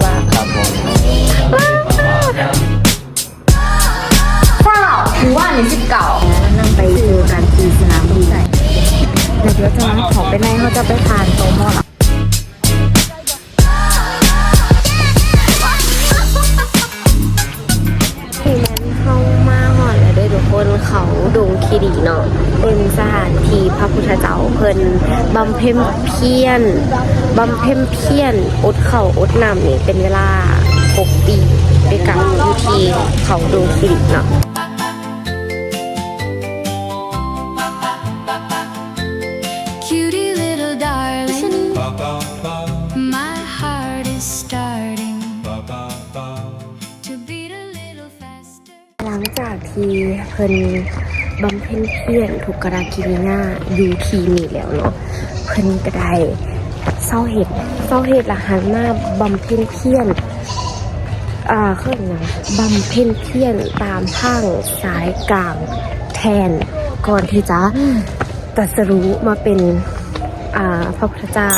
ວ່າ ຄັບຜົມ ຊາວ ຫຼືວ່າອັນນີ້ ສິບເກົ້າ ນຳໄປເຈີກັນທີ່ສະໜາມບິນ ແລ້ວດຽວຈະເຂົ້າໄປໃນ ເຮົາຈະໄປຜ່ານ ຕມ. ນີ້ແມ່ນເຮົາມາຮອດແລ້ວເດີທຸກຄົນ ເຂົາດົງຄີລີເນາະ ເປັນສະຖານທີ່ພະພຸດທະເຈົ້າເພິ່ນບຳເພັນພຽນ ບຳເພັນພຽນ ອົດເຂົ້າອົດນ້ຳນີ້ເປັນເວລາຫົກປີດ້ວຍກັນ ຢູ່ທີ່ເຂົາດົງຄີລີເນາະ. Cutie little darling, my heart is starting to beat a little faster. ຫຼັງຈາກທີ່ເພິ່ນບຳເພັນພຽນທຸກກະລະກິລິຍາຢູ່ທີ່ນີ້ແລ້ວເນາະ ເພິ່ນກະໄດ້ເຊົາເຮັດ ເຊົາເຮັດລະຫັນມາບຳເພັນພຽນ ອ່າ ເອີ້ນຫຍັງ ບຳເພັນພຽນຕາມທາງສາຍກາງແທນ ກ່ອນທີ່ຈະຕັດສະຮູ້ມາເປັນ ອ່າ ພະພຸດທະເຈົ້າ.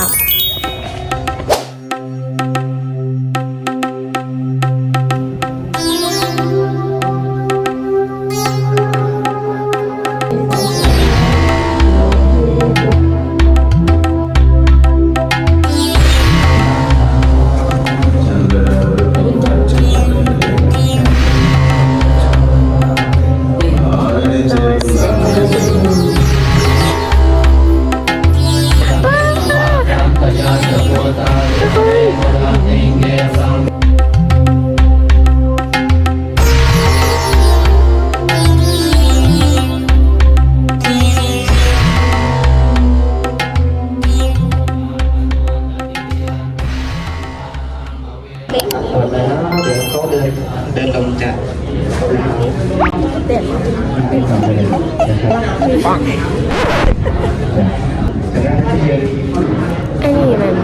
ອັນນີ້ແມ່ນ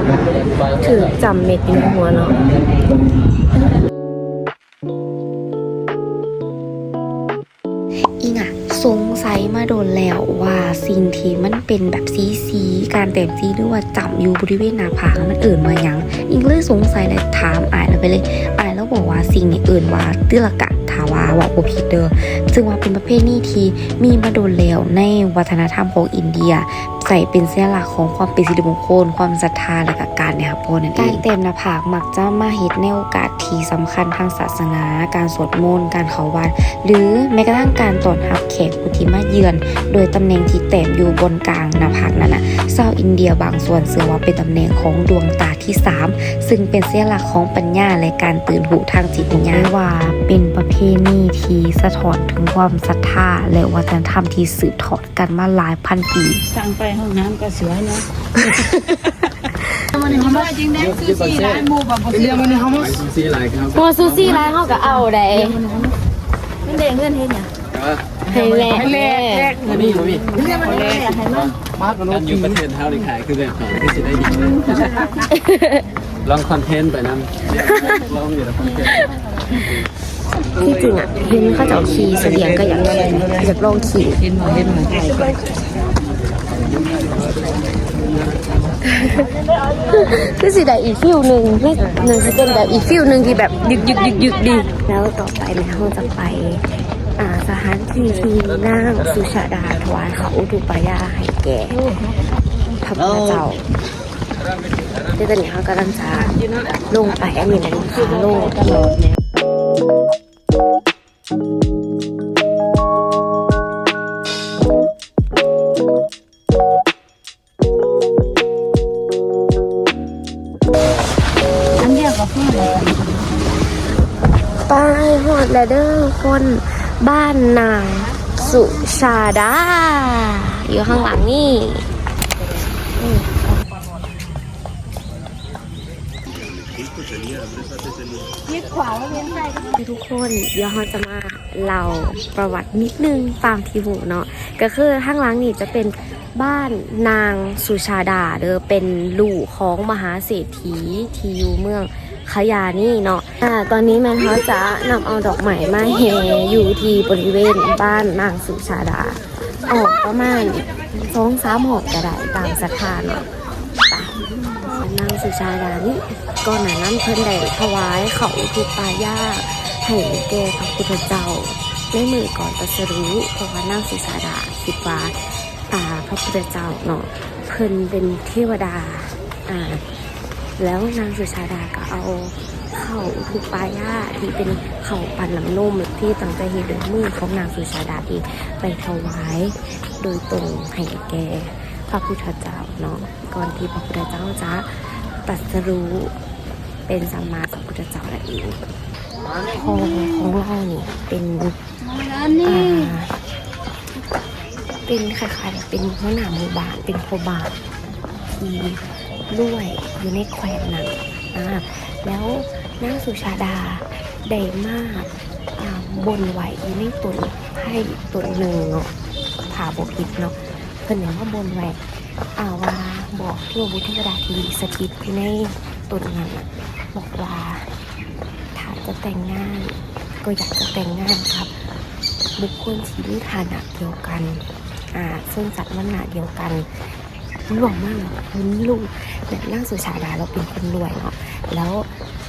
ຖືກຈ້ຳເມັດຢູ່ໃນຫົວເນາະ. ອີ່ຫຍັງ ສົງໄສມາດົນແລ້ວວ່າສິ່ງທີ່ມັນເປັນແບບສີໆ ການແຕ້ມສີ ຫຼືວ່າຈ້ຳຢູ່ບໍລິເວນໜ້າຜາກ ມັນເອີ້ນວ່າຫຍັງ? ອີ່ຫຍັງ ເລີຍສົງໄສ ແລະ ຖາມອ້າຍລາວໄປເລີຍ. ອ້າຍລາວບອກວ່າສິ່ງນີ້ເອີ້ນວ່າຕິລະກະ ຖ້າວ່າເວົ້າບໍ່ຜິດເດີ ເຊິ່ງວ່າເປັນປະເພນີທີ່ມີມາດົນແລ້ວໃນວັດທະນະທຳຂອງອິນເດຍ. ໃຊ້ເປັນສັນຍາລັກຂອງຄວາມເປັນສິລິມົງຄົນ, ຄວາມສັດທາ ແລະ ກະການໄດ້ຮັບພອນນັ້ນເອງ. ການແຕ້ມໜ້າຜາກມັກຈະມາເຮັດໃນໂອກາດທີ່ສຳຄັນທາງສາສະໜາ, ການສວດມົນ, ການເຂົ້າວັດ ຫຼື ແມ້ກະທັ້ງການຕ້ອນຮັບແຂກຜູ້ທີ່ມາເຢືອນ ໂດຍຕຳແໜ່ງທີ່ແຕ້ມຢູ່ບ່ອນກາງໜ້າຜາກນັ້ນນະ. ຊາວອິນເດຍບາງສ່ວນເຊື່ອວ່າເປັນຕຳແໜ່ງຂອງດວງຕາທີສາມ ເຊິ່ງເປັນສັນຍາລັກຂອງປັນຍາ ແລະ ການຕື່ນຮູ້ທາງຈິດວິນຍານ. ຖືວ່າເປັນປະເພນີທີ່ສະທ້ອນເຖິງຄວາມສັດທາ ແລະ ວັດທະນະທຳທີ່ສືບທອດ ກັນມາຫຼາຍພັນປີ. ສ້າງໄປຫ້ອງນ້ຳກໍສວຍເນາະ. ມື້ນີ້ເຮົາມາກິນແດງຊູຊີຫຼາຍ ໝູ່ກໍບໍ່ຊື້. ໝູ່ຊູຊີຫຼາຍ ເຮົາກໍເອົາໄດ໋. ມັນໄດ້ເງິນເຮັດຫຍັງ? ໃຫ້ແລກ ໃຫ້ແລກ ບໍ່ມີ ບໍ່ມີ ໃຫ້ມັນ ມາກັນຢູ່ປະເທດເຮົານີ້ຂາຍຄືແບບຂອງຄືຊິໄດ້ດີ. ລອງຄອນເທັນໄປນຳ ລອງຢູ່ນະຄອນເທັນ. ທີ່ຈິງອະ ເຫັນເຂົາເຈົ້າຂີ່ສະບຽງກໍຢາກຂີ່ ຢາກລອງຂີ່. ຄືຊິໄດ້ອີກຟີວໜຶ່ງ ໜ້າຊິເປັນແບບອີກຟີວໜຶ່ງທີ່ແບບຍຶກໆໆໆດີ. ແລ້ວຕໍ່ໄປແມ່ນເຮົາຈະໄປ ອ່າ ສະຖານທີ່ທີ່ນາງສຸຊາດາຖວາຍເຂົ້າອຸທຸປາຍາໃຫ້ແກ່ພະພຸດທະເຈົ້າ. ແຕ່ຕອນນີ້ເຮົາກຳລັງຈະລົງໄປ ອັນນີ້ແມ່ນຂາລົງ. ໄປຮອດແລ້ວເດີທຸກຄົນ ບ້ານນາງສຸຊາດາ ຢູ່ຂ້າງຫຼັງນີ້. ທຸກຄົນ ດຽວເຮົາຈະມາເລົ່າປະຫວັດນິດໜຶ່ງຕາມທີ່ຮູ້ເນາະ ກໍຄືທາງຫຼັງນີ້ຈະເປັນບ້ານນາງສຸຊາດາເດີ ເປັນລູກຂອງມະຫາເສດຖີທີ່ຢູ່ເມືອງຂະຢານີ້ເນາະ. ອາ ຕອນນີ້ແມ່ນເຮົາຈະນຳເອົາດອກໄມ້ມາແຫ່ຢູ່ທີ່ບໍລິເວນບ້ານນາງສຸຊາດາ ອອກປະມານສອງສາມຮອບກໍໄດ້ ຕາມສັດທາເນາະ. ໄປ. ນາງສຸຊາດານີ້ ກ່ອນໜ້ານັ້ນເພິ່ນໄດ້ຖວາຍເຂົ້າອຸທຸປາຍາດໃຫ້ແກ່ພະພຸດທະເຈົ້າ ໃນມື້ກ່ອນຕັດສະຮູ້ ເພາະວ່ານາງສຸຊາດາຄິດວ່າ ອ່າ ພະພຸດທະເຈົ້າເນາະ ເພິ່ນເປັນເທວະດາ ອ່າ ແລ້ວນາງສຸຊາດາກໍເອົາເຂົ້າອຸທຸປາຍາດ ທີ່ເປັນເຂົ້າປັ້ນນ້ຳນົມ ທີ່ຕັ້ງໃຈເຮັດດ້ວຍມືຂອງນາງສຸຊາດາເອງ ໄປຖວາຍໂດຍຕົງໃຫ້ແກ່ພະພຸດທະເຈົ້າເນາະ ກ່ອນທີ່ພະພຸດທະເຈົ້າຈະຕັດສະຮູ້ເປັນສຳມາສຳພຸດທະເຈົ້ານັ້ນເອງ. ພໍ່ຂອງລາວນີ້ເປັນ ອ່າ ເປັນຄ້າຍໆ ເປັນຫົວໜ້າໝູ່ບ້ານ ເປັນພໍ່ບ້ານທີ່ລວຍຢູ່ໃນແຂວງນັ້ນ ອາ ແລ້ວນາງສຸຊາດາໄດ້ມາ ອ່າ ບົນໄວ້ຢູ່ໃນຕົ້ນໄພຕົ້ນໜຶ່ງເນາະ ຖ້າບໍ່ຜິດເນາະ ເພິ່ນໄດ້ມາບົນໄວ້ ອ່າ ວ່າບອກເທວະບຸດເທວະດາທີ່ສະຖິດຢູ່ໃນຕົ້ນນັ້ນນະ ບອກວ່າ ຖ້າຈະແຕ່ງງານ ກໍຢາກຈະແຕ່ງງານກັບບຸກຄົນທີ່ມີຖານະດຽວກັນ ອ່າ ຊົນຊັ້ນວັນນະດຽວກັນ. ລວມມາແລ້ວ ຄົນລວຍ ແບບນາງສຸຊາດາລາວເປັນຄົນລວຍເນາະ ແລ້ວ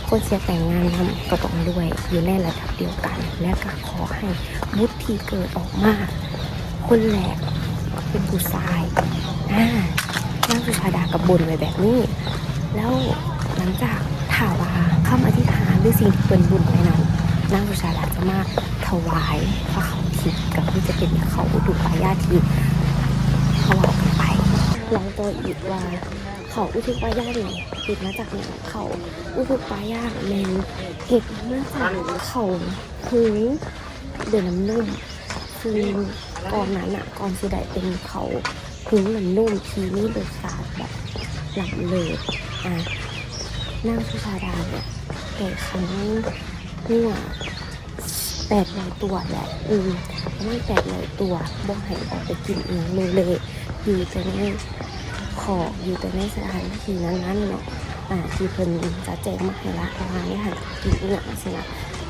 ຄົນຊິແຕ່ງງານນຳກໍຕ້ອງລວຍ ຢູ່ໃນລະດັບດຽວກັນ ແລະກໍຂໍໃຫ້ບຸດທີ່ເກີດອອກມາຄົນແລກເປັນຜູ້ຊາຍ. ອາ ນາງສຸຊາດາກໍບົນໄວ້ແບບນີ້ ແລ້ວຫຼັງຈາກ ຖ້າວ່າຄຳອະທິຖານ ຫຼື ສິ່ງທີ່ເພິ່ນບຸນໄປນັ້ນ ນາງສຸຊາດາຈະມາຖວາຍພະເຂົ້າທິບ ກໍຄືຈະເປັນເຂົ້າອຸທຸປາຍາດທີ່ເຮົາເວົ້າກັນໄປ. ເລົ່າຕໍ່ອີກວ່າ ເຂົ້າອຸທຸປາຍາດນີ້ເຮັດມາຈາກຫຍັງ? ເຂົ້າອຸທຸປາຍາດແມ່ນເຮັດມາຈາກເຂົ້າຫຸງດ້ວຍນ້ຳນົມ ຊຶ່ງກ່ອນໜ້ານັ້ນ ກ່ອນຊິໄດ້ເປັນເຂົ້າຫຸງນ້ຳນົມທີ່ມີລົດຊາດແບບລ້ຳເລີດ ອາ ນາງສຸຊາດາເນຍໄດ້ຂັງງົວແປດຮ້ອຍຕົວແຫຼະ ອືມ ປະມານແປດຮ້ອຍຕົວ ບໍ່ໃຫ້ອອກໄປກິນອີ່ຫຍັງເລີຍ ຢູ່ແຕ່ໃນຄອກ ຢູ່ແຕ່ໃນສະຖານທີ່ນັ້ນໆເນາະ ອາ ທີ່ເພິ່ນຈັດແຈງມາໃຫ້ລະ ວ່າໃນຫັ້ນກິນອີ່ຫຍັງຊີ້ນະ.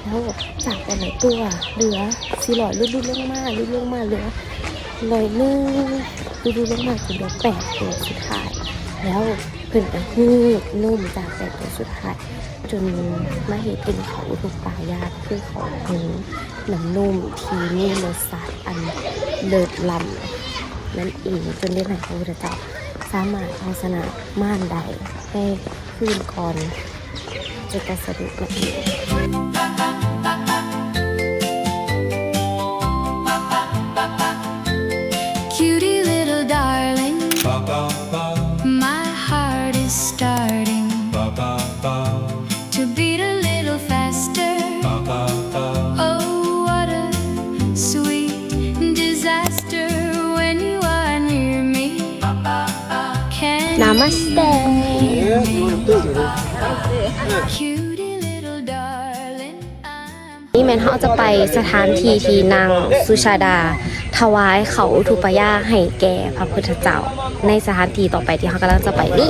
ແລ້ວຈາກແປດຮ້ອຍຕົວ ເຫຼືອສີ່ຮ້ອຍ ຫຼຸດໆລົງມາ ຫຼຸດລົງມາເຫຼືອຮ້ອຍໜຶ່ງ ຫຼຸດໆລົງມາຈົນເຫຼືອແປດຕົວສຸດທ້າຍ ແລ້ວເພິ່ນກໍຮີບນົມຈາກແປດຕົວສຸດທ້າຍ ຈົນມາເຮັດເປັນເຂົ້າອຸທຸປາຍາດ ຄືເຂົ້າຫຸງນ້ຳນົມທີ່ມີລົດຊາດອັນເລີດລ້ຳນັ້ນເອງ ຈົນເຮັດໃຫ້ພະພຸດທະເຈົ້າສາມາດເອົາຊະນະມານໄດ້ໃນ ຄືນກ່ອນຈະຕັດສະຮູ້. Cutie little darling, my heart is starting to beat a little faster. Oh, what a sweet disaster when you are near me. Can you hear me? Cutie little darling, I'm ນີ້ແມ່ນເຮົາຈະໄປສະຖານທີ່ທີ່ນາງສຸຊາດາຖວາຍເຂົ້າອຸທຸປາຍາດໃຫ້ແກ່ພະພຸດທະເຈົ້າ ໃນສະຖານທີ່ຕໍ່ໄປທີ່ເຮົາກຳລັງຈະໄປນີ້.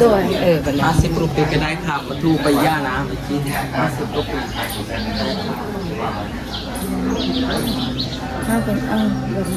ໂດຍ ເອີ ບັດນີ້ ຫ້າສິບຣູປີກໍໄດ້ຄ່າປະຕູປະຢານະ ຫ້າສິບຣູປີ ເອົາເປັນ ເອົາ ແບບ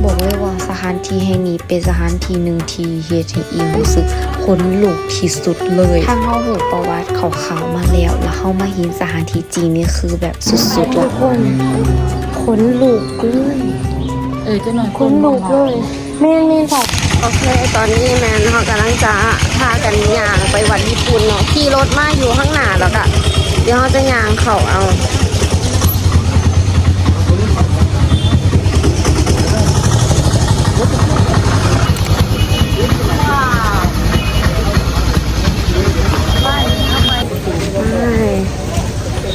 ບອກເລີຍວ່າສະຖານທີ່ແຫ່ງນີ້ເປັນສະຖານທີ່ໜຶ່ງທີ່ເຮັດໃຫ້ອີ່ຮູ້ສຶກຂົນລຸກທີ່ສຸດເລີຍ. ທັງເຮົາຮູ້ປະຫວັດຄ່າວໆມາແລ້ວ ແລ້ວເຮົາມາເຫັນສະຖານທີ່ຈິງນີ້ຄືແບບສຸດໆລະ. ຄົນລຸກເລີຍ. ເອີ ຈັກໜ້ອຍ ຂົນລຸກເລີຍ. ແມ່ນໆ ໂອເຄ ຕອນນີ້ແມ່ນເຮົາກຳລັງຈະພາກັນຍ່າງໄປວັດຍີ່ປຸ່ນເນາະ ຂີ່ລົດມາຢູ່ຂ້າງໜ້າ ແລ້ວກະດຽວເຮົາຈະຍ່າງເຂົ້າເອົາ.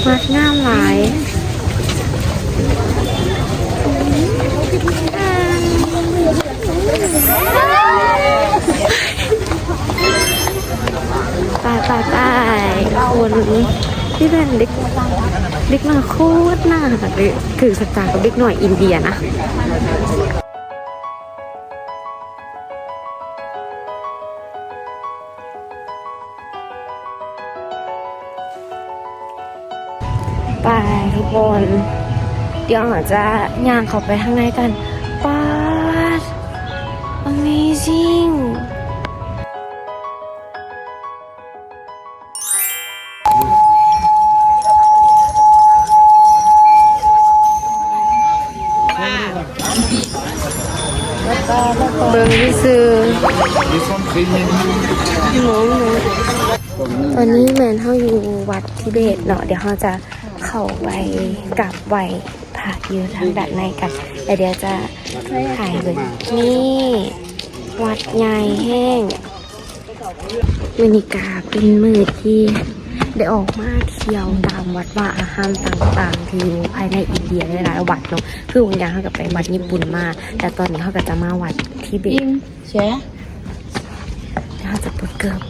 ວັດງາມຫຼາຍ. ໄປໆໆ ຄົນທີ່ແບບເດັກ ເດັກນ້ອຍໂຄດໜ້າຮັກເລີຍ ຖືກຊະຕາກັບເດັກນ້ອຍອິນເດຍນະ. ໄປທຸກຄົນ ດຽວເຮົາຈະຍ່າງເຂົ້າໄປທາງໃນກັນ. ປາດ amazing. ເບິ່ງຊື່ໆ ຕອນນີ້ແມ່ນເຮົາຢູ່ວັດທິເບດເນາະ ດຽວເຮົາຈະເຂົ້າໄປກາບໄຫວ້ພະຢູ່ທາງດ້ານໃນກັນ ແລ້ວດຽວຈະຖ່າຍເບິ່ງ. ນີ້ ວັດໃຫຍ່ແຮງ. ມື້ນີ້ກະເປັນມື້ທີ່ໄດ້ອອກມາທ່ຽວຕາມວັດວາອາຮາມຕ່າງໆ ທີ່ຢູ່ພາຍໃນອິນເດຍຫຼາຍໆວັດເນາະ ຄືບາງຢ່າງເຮົາກະໄປວັດຍີ່ປຸ່ນມາ ແຕ່ຕອນນີ້ເຮົາກະຈະມາວັດທິເບດ. ເຮົາຈະເປີດເກີບ.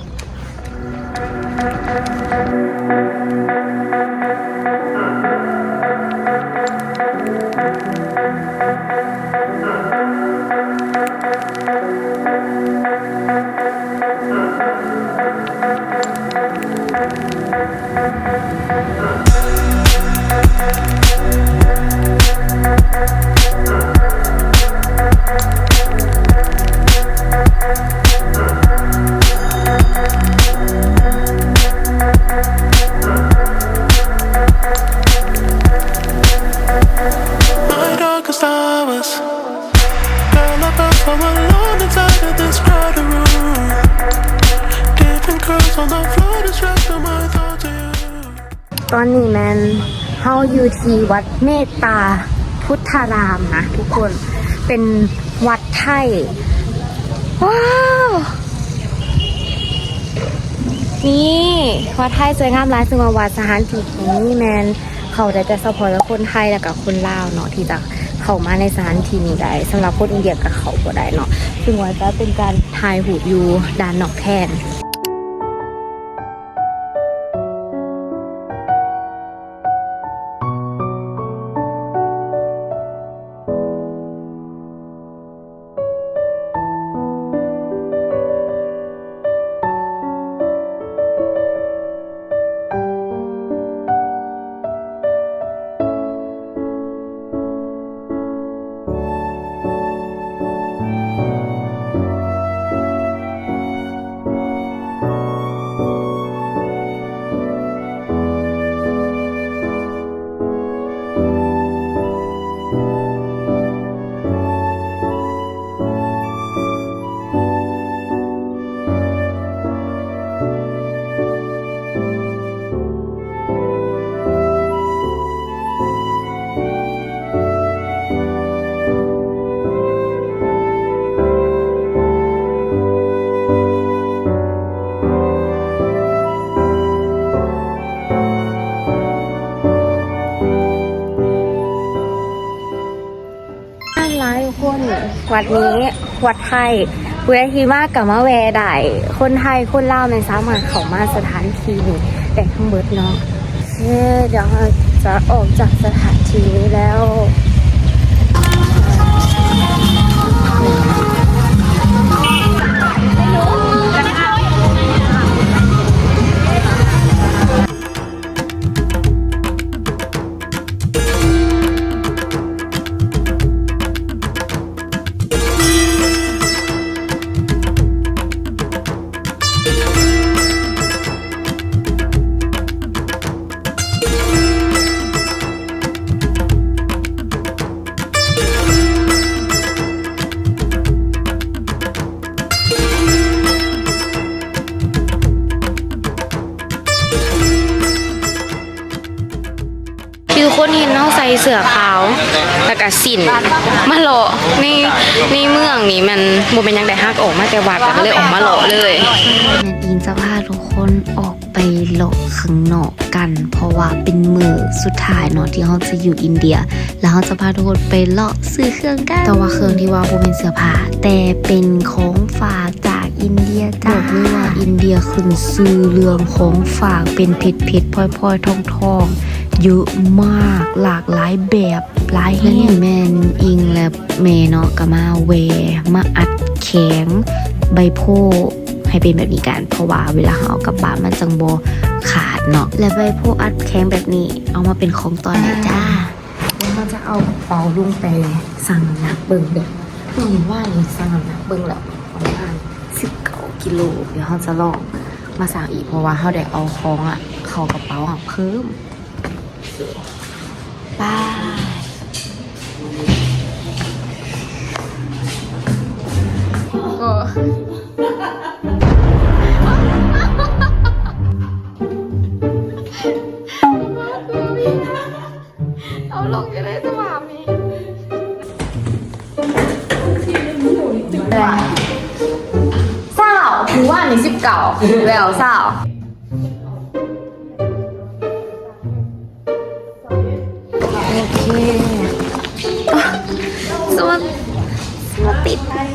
Different girls on the floor distracting my thoughts of you. ຕອນນີ້ແມ່ນເຮົາຢູ່ທີ່ວັດເມດຕາພຸດທາລາມນະທຸກຄົນ ເປັນວັດໄທ. ວ້າວ ນີ້ ວັດໄທສວຍງາມຫຼາຍ ເຊິ່ງວ່າວັດ ສະຖານທີ່ແຫ່ງນີ້ແມ່ນເຂົ້າໄດ້ແຕ່ສະເພາະແຕ່ຄົນໄທ ແລ້ວກະຄົນລາວເນາະ ທີ່ຈະເຂົ້າມາໃນສະຖານທີ່ນີ້ໄດ້. ສຳລັບຄົນອິນເດຍກະເຂົ້າບໍ່ໄດ້ເນາະ ເຊິ່ງວ່າຈະເປັນການຖ່າຍຮູບຢູ່ດ້ານນອກແທນ. ງາມຫຼາຍຄົນ ວັດນີ້ ວັດໄທ ຜູ້ໃດທີ່ມາກະມາແວ່ໄດ້ ຄົນໄທຄົນລາວແມ່ນສາມາດເຂົ້າມາສະຖານທີ່ນີ້ໄດ້ທັງເບິດເນາະ. ໂອເຄ ດຽວເຮົາຈະອອກຈາກສະຖານທີ່ນີ້ແລ້ວ. ເສື້ອຂາວ ແລ້ວກະສິ້ນ ມາເລາະໃນ ໃນເມືອງນີ້ ມັນບໍ່ແມ່ນຫຍັງໃດ ຫາກອອກມາແຕ່ວັດ ແລ້ວກະເລີຍອອກມາເລາະເລີຍ. ແມ່ນອີງຈະພາທຸກຄົນອອກໄປເລາະຂ້າງນອກກັນ ເພາະວ່າເປັນມື້ສຸດທ້າຍເນາະ ທີ່ເຮົາຈະຢູ່ອິນເດຍ ແລ້ວເຮົາຈະພາທຸກຄົນໄປເລາະຊື້ເຄື່ອງກັນ. ແຕ່ວ່າເຄື່ອງທີ່ວ່າບໍ່ແມ່ນເສື້ອຜ້າ ແຕ່ເປັນຂອງຝາກຈາກອິນເດຍຈ້າ. ບອກເລີຍວ່າອິນເດຍຂຶ້ນຊື່ເລື່ອງຂອງຝາກເປັນເພັດໆ ພອຍໆ ທອງໆ ເຍອະມາກ ຫຼາກຫຼາຍແບບ ຫຼາຍແຮງ. ແມ່ນອີງແລະແມ່ເນາະ ກະມາແວ່ ມາອັດແຂງໃບໂພ ໃຫ້ເປັນແບບນີ້ກັນ ເພາະວ່າເວລາເຮົາເອົາກັບບ້ານມັນຈັ່ງບໍ່ຂາດເນາະ ແລະໃບໂພອັດແຂງແບບນີ້ ເອົາມາເປັນຂອງຕ້ອນໄດ້ຈ້າ. ດຽວເຮົາຈະເອົາກະເປົາລົງໄປຊັ່ງນ້ຳໜັກເບິ່ງເດີ. ມື້ວານນີ້ຊັ່ງນ້ຳໜັກເບິ່ງແລ້ວ ປະມານສິບເກົ້າກິໂລ. ດຽວເຮົາຈະລອງມາຊັ່ງອີກ ເພາະວ່າເຮົາໄດ້ເອົາຂອງອະ ເຂົ້າກະເປົາອະເພີ່ມ. ໄປ ກໍ ເອົາລົງຢູ່ໃນສະພາບນີ້ ຊາວ ມື້ວານນີ້ສິບເກົ້າ ແລ້ວຊາວ. ໂອເຄ ອ່ະ ສະມາ ສະມາຕິດ ບາຍ.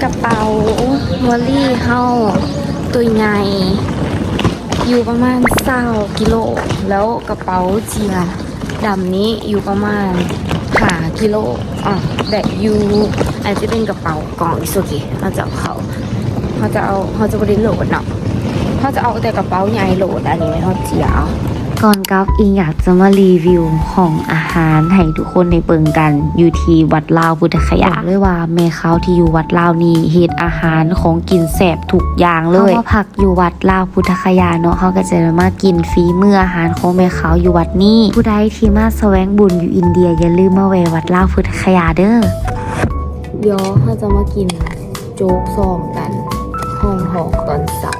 ກະເປົາວໍລລີເຮົາໂຕໃຫຍ່ ຢູ່ປະມານຊາວກິໂລ ແລ້ວກະເປົາເຈ້ຍ ດຳນີ້ຢູ່ປະມານຫ້າກິໂລ ອ່ະ ແບບຢູ່ ອາດຈະເປັນກະເປົາກ່ອງ it's okay ເຮົາຈະເອົາເຂົ້າ ເຮົາຈະເອົາ ເຮົາຈະບໍ່ໄດ້ໂຫຼດເນາະ ເຮົາຈະເອົາແຕ່ກະເປົາໃຫຍ່ໂຫຼດ ອັນນີ້ແມ່ນເຮົາເຈ້ຍເອົາ. ກ່ອນກັບ ອີງຢາກຈະມາຣີວິວຫ້ອງອາຫານໃຫ້ທຸກຄົນໄດ້ເບິ່ງກັນ ຢູ່ທີ່ວັດລາວພຸດທະຄະຍາ. ບອກເລີຍວ່າແມ່ຄ້າວທີ່ຢູ່ວັດລາວນີ້ເຮັດອາຫານຂອງກິນແຊບທຸກຢ່າງເລີຍ. ເຮົາມາພັກ ຢູ່ວັດລາວພຸດທະຄະຍາເນາະ ເຮົາກໍຈະໄດ້ມາກິນຝີມືອາຫານຂອງແມ່ຂາວຢູ່ວັດນີ້. ຜູ້ໃດທີ່ມາສະແຫວງບຸນຢູ່ອິນເດຍ ຢ່າລືມມາແວ່ວັດລາວພຸດທະຄະຍາເດີ້. ດຽວເຮົາຈະມາກິນໂຈກຊອງກັນ ຮອງທອງຕອນເຊົ້າ.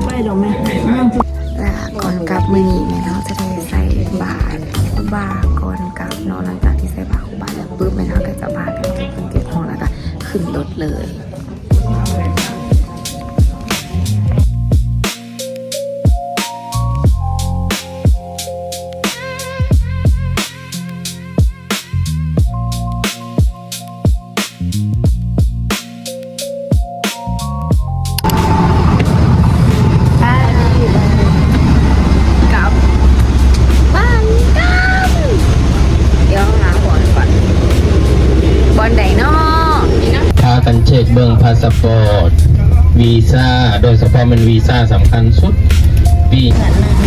ໄປດອກແມ່. ແລະກ່ອນກັບມື້ນີ້ແມ່ນເຮົາຈະໄດ້ໃສ່ບາດຄູບາກ່ອນກັບເນາະ. ຫຼັງຈາກທີ່ໃສ່ບາດຄູບາແລ້ວປຶບ ແມ່ນເຮົາກໍຈະພາກັນເກັບເງິນເກັບທອງ ແລ້ວກໍຂຶ້ນລົດເລີຍ. ໄປ ກັບບ້ານກັນ. ດຽວຫາບ່ອນກ່ອນ ບ່ອນໃດເນາະ? ພາກັນເຊັກເບິ່ງພາສະປອດ ວີຊາ ໂດຍສະເພາະແມ່ນວີຊາສຳຄັນສຸດປີ.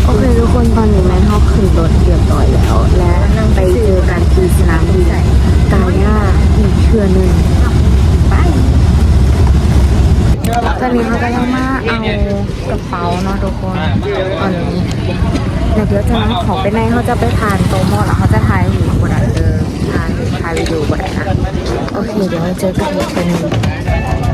ໂອເຄທຸກຄົນ ຕອນນີ້ແມ່ນເຮົາຂຶ້ນລົດຮຽບຮ້ອຍແລ້ວ ແລະໄປເຈີກັນທີ່ສະໜາມບິນກາຍາອີກເທື່ອໜຶ່ງ. ໄປ ຕອນນີ້ເຮົາກຳລັງມາເອົາກະເປົາເນາະທຸກຄົນ ຕອນນີ້ ແລ້ວດຽວຈະນຳເຂົ້າໄປໃນ ເຮົາຈະໄປຜ່ານ ຕມ ແລ້ວເຮົາຈະຖ່າຍຮູບບໍ່ໄດ້ເດີ ຖ່າຍ ຖ່າຍວິດີໂອບໍ່ໄດ້ນະ. ໂອເຄ ດຽວເຈີກັນອີກເທື່ອໜຶ່ງ.